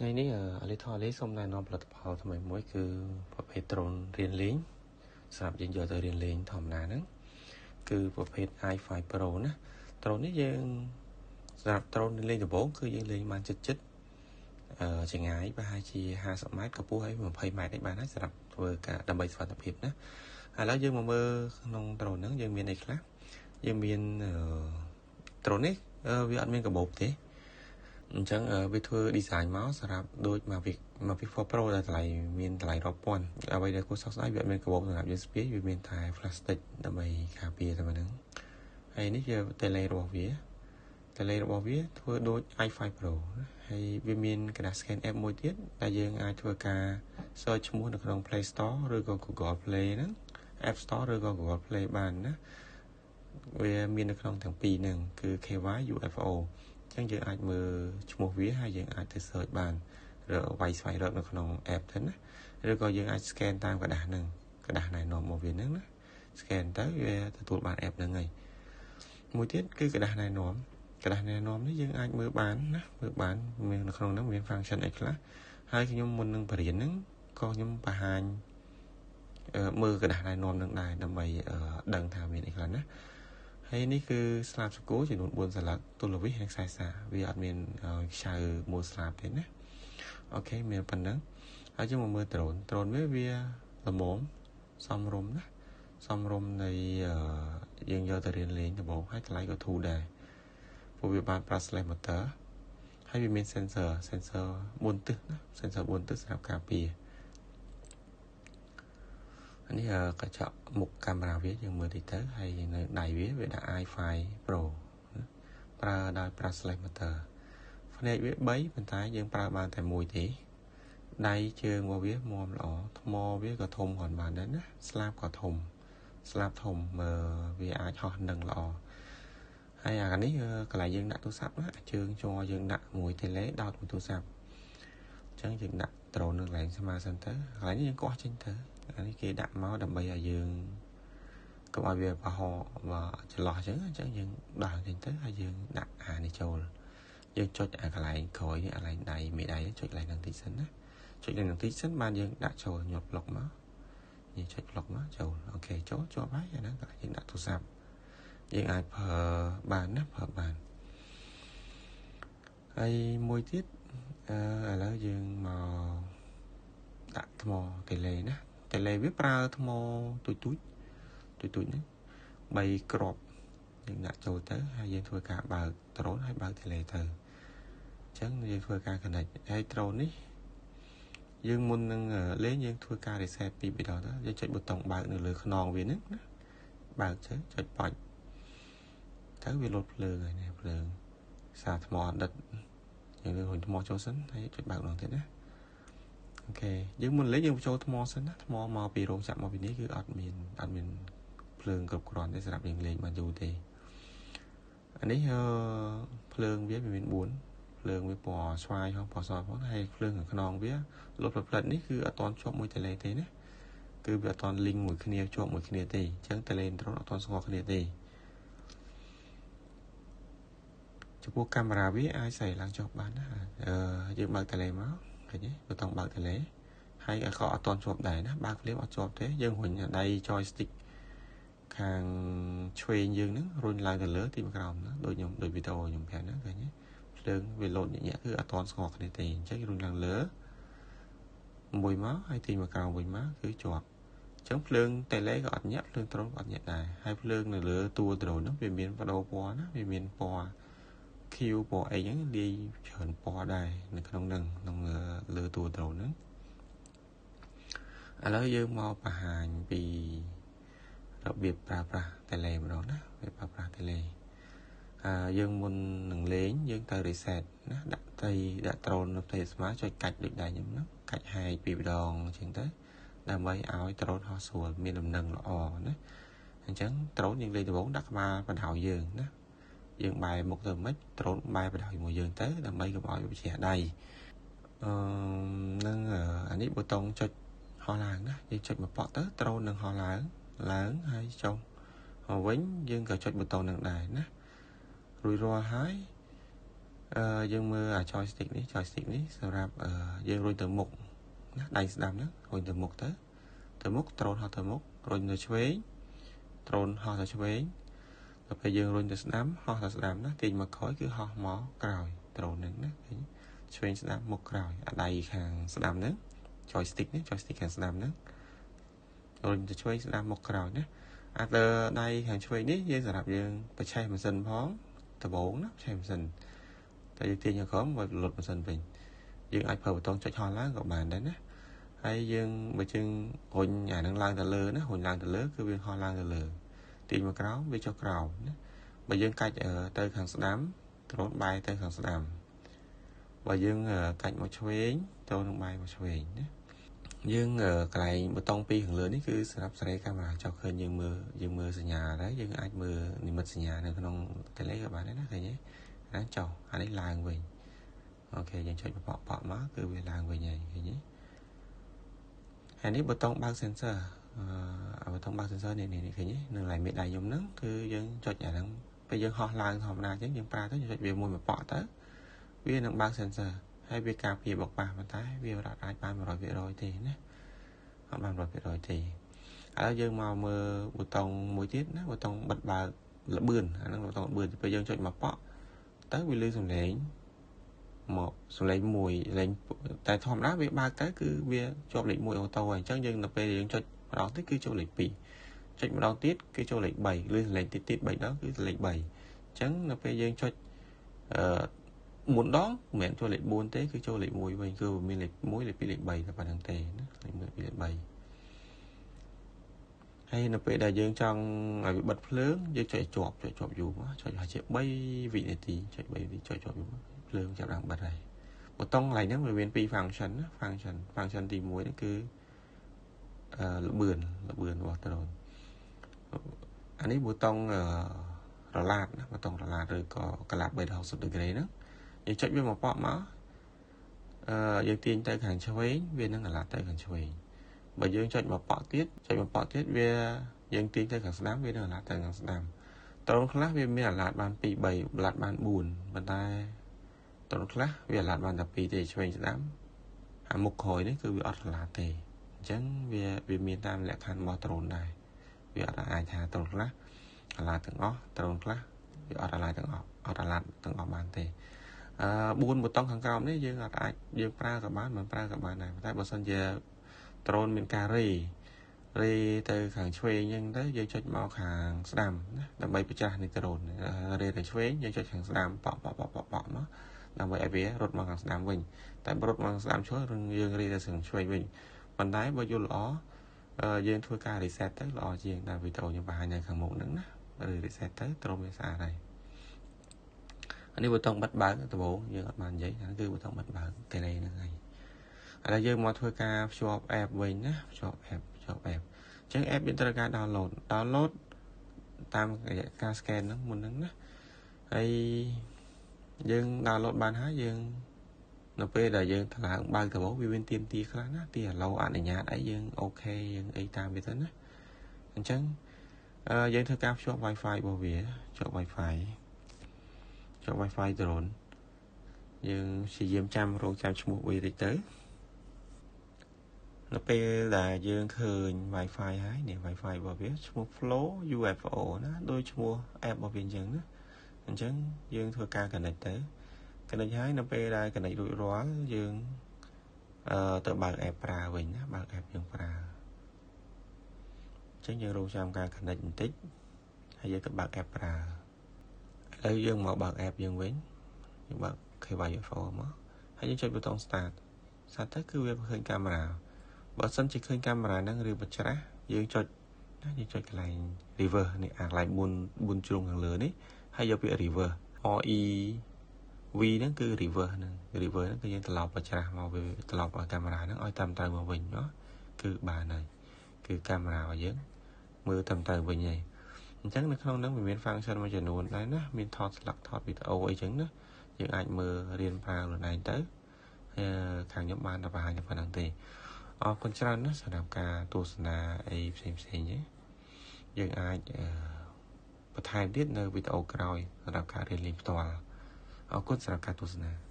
ថ្ងៃនេះអាលីថអាលីសូមណែនាំផលិតផលថ្មីមួយគឺប្រភេទ drone រៀនលេងសម្រាប់យើងយកទៅរៀនលេងធម្មតាហ្នឹងគឺប្រភេទ i5 Pro ណា drone នេះយើងសម្រាប់ drone លេងដំបូងគឺយើងលេងបានចិត្តចិត្តអឺចង្ងាយប្រហែលជា50ម៉ែត្រកម្ពស់ហើយ20ម៉ែត្រនេះបានហើយសម្រាប់ធ្វើការដើម្បីសុវត្ថិភាពណាឥឡូវយើងមកមើលក្នុង drone ហ្នឹងយើងមានអីខ្លះយើងមាន drone នេះវាអត់មានកាបូបទេអញ្ចឹងវាធ្វើ design មកសម្រាប់ដូច Mavic 4 Pro ដែលតម្លៃមានតម្លៃរាប់ពាន់អ្វីដែលគួរសោកស្ដាយវាអត់មានកាបូបសម្រាប់យើងស្ពាយវាមានតែ plastic ដើម្បីការពារតែប៉ុណ្្នឹងហើយនេះជា tele របស់វា tele របស់វាធ្វើដូច i5 Pro ណាហើយវាមានក្រដាស scan app មួយទៀតដែលយើងអាចធ្វើការ search ឈ្មោះនៅក្នុង Play Store ឬក៏ Google Play ហ្នឹង App Store ឬក៏ Google Play បានណាវាមាននៅក្នុងទាំងពីរហ្នឹងគឺ KY UFO អញ្ចឹងយើងអាចមើលឈ្មោះវាហើយយើងអាចទៅ search បានឬវាយស្វែងរកនៅក្នុង app ទៅណាឬក៏យើងអាច scan តាមក្រដាសហ្នឹងក្រដាសណែនាំមកវាហ្នឹងណា scan ទៅវាទទួលបាន app ហ្នឹងហើយមួយទៀតគឺក្រដាសណែនាំក្រដាសណែនាំនេះយើងអាចមើលបានណាមើលបានមាននៅក្នុងហ្នឹងមាន function អីខ្លះហើយខ្ញុំមុននឹងបរៀនហ្នឹងក៏ខ្ញុំបង្ហាញមើលក្រដាសណែនាំនឹងដែរដើម្បីដឹងថាមានអីខ្លះណាហើយនេះគឺស្លាបសកលចំនួន4សន្លឹកទូលវិសនិងខ្សែសាវាអត់មានខ្ចៅមួយស្លាបទេណាអូខេមានប៉ុណ្ណឹងហើយយើងមកមើល drone drone វាវាល្មមសមរម្យណាសមរម្យនៃយើងយកទៅរៀនលេងដំបូងហើយតម្លៃក៏ធូរដែរព្រោះវាបាន brushless motor ហើយវាមាន sensor sensor 4ទិសណា sensor 4ទិសសម្រាប់ការពារអានេះកញ្ចក់មុខកាមេរ៉ាវាយើងមើលតិចទៅហើយនៅដៃវាវាដាក់ i5 Pro ប្រើដោយ brushless motor ភ្នែកវា3ប៉ុន្តែយើងប្រើបានតែមួយទេដៃជើងរបស់វាមាំល្អថ្មវាក៏ធំគ្រាន់បានដែរណាស្លាបក៏ធំស្លាបធំមើលវាអាចហោះនឹងល្អហើយអានេះកន្លែងយើងដាក់ទូរស័ព្ទណាជើងជ័រយើងដាក់មួយ tele ដោតមួយទូរស័ព្ទអញ្ចឹងយើងដាក់ drone នៅកន្លែងស្មើសិនទៅកន្លែងនេះយើងកោះចេញទៅអានេះគេដាក់មកដើម្បីឲ្យយើងកុំឲ្យវាប្រហោចន្លោះអញ្ចឹងអញ្ចឹងយើងដោះចេញទៅហើយយើងដាក់អានេះចូលយើងចុចអាកន្លែងក្រោយនេះកន្លែងដៃមេដៃចុចកន្លែងហ្នឹងតិចសិនណាចុចកន្លែងហ្នឹងតិចសិនបានយើងដាក់ចូលញាត់ប្លុកមកយើងចុចប្លុកមកចូលអូខេចូលជាប់ហើយអាហ្នឹងកន្លែងយើងដាក់ទូរស័ព្ទយើងអាចប្រើបានណាប្រើបានហើយមួយទៀតអឺឥឡូវយើងមកដាក់ថ្ម tele ណា tele វាប្រើថ្មទូចទូចទូចទូចហ្នឹង3គ្រាប់យើងដាក់ចូលទៅហើយយើងធ្វើការបើក drone ហើយបើក tele ទៅអញ្ចឹងយើងធ្វើការ connect ហើយ drone នេះយើងមុននឹងលេងយើងធ្វើការ reset ពីរដងទៅយើងចុចប៊ូតុងបើកនៅលើខ្នងវាហ្នឹងណាបើកទៅចុចបាច់ទៅវាលោតភ្លើងហើយនេះភ្លើងសារថ្មអត់ដិតយើងលើរុញថ្មចូលសិនហើយចុចបើកម្ដងទៀតណាអូខេយើងមុនលេងយើងបញ្ចូលថ្មសិនណាថ្មមកពីរោងចក្រមកពីនេះគឺអត់មានអត់មានភ្លើងគ្រប់គ្រាន់ទេសម្រាប់យើងលេងបានយូរទេអានេះអឺភ្លើងវាមាន4ភ្លើងវាពណ៌ស្វាយផងពណ៌សផងហើយភ្លើងខាងខ្នងវាលុបផ្លិតនេះគឺអត់ទាន់ជាប់មួយ tele ទេណាគឺវាអត់ទាន់ link មួយគ្នាជាប់មួយគ្នាទេអញ្ចឹង tele drone អត់ទាន់ស្គាល់គ្នាទេចំពោះកាមេរ៉ាវាអាចស្រីឡើងចុះបានណាអឺយើងបើក tele មកឃើញទេប៊ូតុងបើក tele ហើយក៏អត់ទាន់ជាប់ដែរណាបើកភ្លាមអត់ជាប់ទេយើងរុញដៃ joystick ខាងឆ្វេងយើងហ្នឹងរុញឡើងទៅលើទីក្រោមណាដូចខ្ញុំដូចវីដេអូខ្ញុំប្រាប់ហ្នឹងឃើញទេភ្លើងវាលោតញាក់គឺអត់ទាន់ស្គាល់គ្នាទេអញ្ចឹងរុញឡើងលើមួយមកហើយទាញមកក្រោមវិញមកគឺជាប់អញ្ចឹងភ្លើង tele ក៏អត់ញាក់ភ្លើង drone ក៏អត់ញាក់ដែរហើយភ្លើងនៅលើតួ drone ហ្នឹងវាមានបដូរពណ៌ណាវាមានពណ៌ខៀវពណ៌អីហ្នឹងលាយច្រើនពណ៌ដែរនៅក្នុងហ្នឹងក្នុងលើតួ drone ហ្នឹងឥឡូវយើងមកបង្ហាញពីរបៀបប្រើប្រាស់ tele ម្ដងណារបៀបប្រើប្រាស់ tele អឺយើងមុននឹងលេងយើងត្រូវ reset ណាដាក់ផ្ទៃដាក់ drone នៅផ្ទៃស្មើចុចកាច់ដូចដៃខ្ញុំហ្នឹងកាច់ហែកពីរដងអញ្ចឹងទៅដើម្បីឲ្យ drone ហោះស្រួលមានលំនឹងល្អណាអញ្ចឹង drone យើងលេងដំបូងដាក់ក្បាលបណ្ដោយយើងណាយើងបែរមុខទៅមិន drone បែរបដោយមួយយើងទៅដើម្បីកុំឲ្យវាជ្រះដៃអឺនឹងអានេះប៊ូតុងចុចហោះឡើងណាយើងចុចមកប៉ក់ទៅ drone នឹងហោះឡើងឡើងហើយចុះមកវិញយើងក៏ចុចប៊ូតុងនឹងដែរណារួចរាល់ហើយ យើងមើលអា joystick នេះ joystick នេះសម្រាប់យើងរុញទៅមុខណាដៃស្ដាំហ្នឹងរុញទៅមុខទៅទៅមុខ drone ហោះទៅមុខរុញទៅឆ្វេង drone ហោះទៅឆ្វេងដល់ពេលយើងរុញទៅស្ដាំហោះទៅស្ដាំណាទាញមកក្រោយគឺហោះមកក្រោយ drone ហ្នឹងណាឃើញឆ្វេងស្ដាំមុខក្រោយអាដៃខាងស្ដាំហ្នឹង joystick នេះ joystick ខាងស្ដាំហ្នឹងរុញទៅឆ្វេងស្ដាំមុខក្រោយណាអាទៅដៃខាងឆ្វេងនេះយើងសម្រាប់យើងបច្ឆេះម៉ាស៊ីនផងដំបូងណាបច្ឆេះម៉ាស៊ីនតែយើងទាញទៅក្រោមឲ្យលុតម៉ាស៊ីនវិញយើងអាចប្រើប៊ូតុងចុចហោះឡើងក៏បានដែរណាហើយយើងបើជើងរុញអានឹងឡើងទៅលើណារុញឡើងទៅលើគឺវាហោះឡើងទៅលើទាញមកក្រោមវាចុះក្រោមណាបើយើងកាច់ទៅខាងស្ដាំដ្រូនបែរទៅខាងស្ដាំបើយើងកាច់មកឆ្វេងដ្រូននឹងបែរមកឆ្វេងណាយើងកន្លែងប៊ូតុងពីរខាងលើនេះគឺសម្រាប់សេរីកាមេរ៉ាចុះឃើញយើងមើលសញ្ញាដែរយើងអាចមើលនិមិត្តសញ្ញានៅក្នុងតេឡេក៏បានដែរណាឃើញទេអាចុះអានេះឡើងវិញអូខេយើងចុចបកបកមកគឺវាឡើងវិញហើយឃើញទេហើយនេះប៊ូតុងបើក sensor អាប៊ូតុងបើក sensor នេះនេះឃើញទេនៅកន្លែងមេដៃខ្ញុំហ្នឹងគឺយើងចុចអាហ្នឹងពេលយើងហោះឡើងធម្មតាអញ្ចឹងយើងប្រើទៅយើងចុចវាមួយមកប៉ក់ទៅវានឹងបើក sensor ហើយវាការពារបកប៉ះប៉ុន្តែវាអត់អាចបាន 100% ទេណាអត់បាន 100% ទេឥឡូវយើងមកមើលប៊ូតុងមួយទៀតណាប៊ូតុងបិទបើកល្បឿនអាហ្នឹងប៊ូតុងល្បឿនពេលយើងចុចមកប៉ក់ទៅវាលឺសំឡេងមកសំឡេងមួយលេងតែធម្មតាវាបើកទៅគឺវាជាប់លេខ1 auto ហើយអញ្ចឹងយើងនៅពេលយើងចុចម្ដងទៀតគឺចូលលេខ2ចុចម្ដងទៀតគឺចូលលេខ3ឬសំឡេងទៀតទៀត3ដងគឺលេខ3អញ្ចឹងនៅពេលយើងចុច4ដងមិនមែនចូលលេខ4ទេគឺចូលលេខ1វិញគឺវាមានលេខ1លេខ2លេខ3តែប៉ុណ្្នឹងទេណាលេខ1 2លេខ3ហើយនៅពេលដែលយើងចង់ឲ្យវាបិទភ្លើងយើងចុចជាប់ចុចជាប់យូរមកចុចឲ្យជា3វិនាទីចុច3វិនាទីចុចជាប់យូរមកភ្លើងចាប់ឡើងបិទហើយប៊ូតុងកន្លែងហ្នឹងវាមាន2 function ណា function ទី1នេះគឺល្បឿនរបស់ដ្រូនអានេះប៊ូតុងរឡាតណាប៊ូតុងរឡាតឬក៏កលាប់360 degree ហ្នឹងយើងចុចវាមកប៉ក់មកយើងទាញទៅខាងឆ្វេងវានឹងរឡាតទៅខាងឆ្វេងបើយើងចុចមកប៉ក់ទៀតចុចមកប៉ក់ទៀតវាយើងទាញទៅខាងស្ដាំវានឹងរឡាតទៅខាងស្ដាំដ្រូនខ្លះវាមានរឡាតបាន2 3រឡាតបាន4ប៉ុន្តែដ្រូនខ្លះវារឡាតបានតែ2ទេឆ្វេងស្ដាំអាមុខក្រោយនេះគឺវាអត់រឡាតទេអញ្ចឹងវាមានតាមលក្ខខណ្ឌរបស់ដ្រូនដែរវាអត់អាចថាដ្រូនខ្លះរឡាតទាំងអស់ដ្រូនខ្លះវាអត់រឡាតទាំងអស់អត់រឡាតទាំងអស់បានទេ4ប៊ូតុងខាងក្រោមនេះយើងអត់អាចយើងប្រើក៏បានមិនប្រើក៏បានដែរតែបើសិនជាដ្រូនមានការរេទៅខាងឆ្វេងអញ្ចឹងទៅយើងចុចមកខាងស្ដាំណាដើម្បីបញ្ច្រាស់នៃដ្រូនរេទៅឆ្វេងយើងចុចខាងស្ដាំប៉ក់ប៉ក់ប៉ក់ប៉ក់មកដើម្បីឲ្យវារត់មកខាងស្ដាំវិញតែរត់មកខាងស្ដាំជួយយើងរេទៅខាងឆ្វេងវិញប៉ុន្តែបើយល់ល្អយើងធ្វើការ reset ទៅល្អជាងដែលវីដេអូខ្ញុំបង្ហាញនៅខាងមុខហ្នឹងណាឬ reset ទៅដ្រូនវាស្អាតហើយអានេះប៊ូតុងបិទបើកដំបូងយើងអត់បាននិយាយហ្នឹងគឺប៊ូតុងបិទបើកតេឡេហ្នឹងហើយឥឡូវយើងមកធ្វើការភ្ជាប់ app វិញណាភ្ជាប់ app អញ្ចឹង app យើងត្រូវការ download តាមរយៈការ scan ហ្នឹងមុនហ្នឹងណាហើយយើង download បានហើយយើងនៅពេលដែលយើងថ្លើមបើកដំបូងវាមានទាមទារខ្លះណាទីអាឡូអនុញ្ញាតអីយើងអូខេយើងអីតាមវាទៅណាអញ្ចឹងយើងធ្វើការភ្ជាប់ Wi-Fi របស់វាភ្ជាប់ Wi-Fi drone យើងព្យាយាមចាំរងចាំឈ្មោះវាតិចទៅនៅពេលដែលយើងឃើញ Wi-Fi ហើយនេះ Wi-Fi របស់វាឈ្មោះ Flow UFO ណាដូចឈ្មោះ app របស់វាអញ្ចឹងណាអញ្ចឹងយើងធ្វើការ connect ទៅ connect ហើយនៅពេលដែល connect រួចរាល់យើងទៅបើក app ប្រើវិញណាបើក app យើងប្រើអញ្ចឹងយើងរងចាំការ connect បន្តិចហើយយើងទៅបើក app ប្រើឥឡូវយើងមកបើក app យើងវិញយើងបើក KYUFO មកហើយយើងចុចប៊ូតុង start ទៅគឺវាឃើញកាមេរ៉ាបើសិនជាឃើញកាមេរ៉ាហ្នឹងឬបច្រាស់យើងចុចណាយើងចុចកន្លែង reverse នេះអាកន្លែង4ជ្រុងខាងលើនេះហើយយកពាក្យ reverse R E V ហ្នឹងគឺ reverse ហ្នឹង reverse ហ្នឹងគឺយើងត្រឡប់បច្រាស់មកវាត្រឡប់ឲ្យកាមេរ៉ាហ្នឹងឲ្យតាមត្រូវមកវិញណាគឺបានហើយគឺកាមេរ៉ារបស់យើងមើលតាមត្រូវវិញហើយអញ្ចឹងនៅក្នុងហ្នឹងវាមាន function មួយចំនួនដែរណាមានថតស្លឹកថតវីដេអូអីចឹងណាយើងអាចមើលរៀនប្រើខ្លួនឯងទៅខាងខ្ញុំបានតែបង្ហាញតែប៉ុណ្្នឹងទេអរគុណច្រើនណាស់សម្រាប់ការទស្សនាអីផ្សេងផ្សេងយើងអាចបន្ថែមទៀតនៅវីដេអូក្រោយសម្រាប់ការរៀនលេងផ្ទាល់ អរគុណសម្រាប់ការទស្សនា។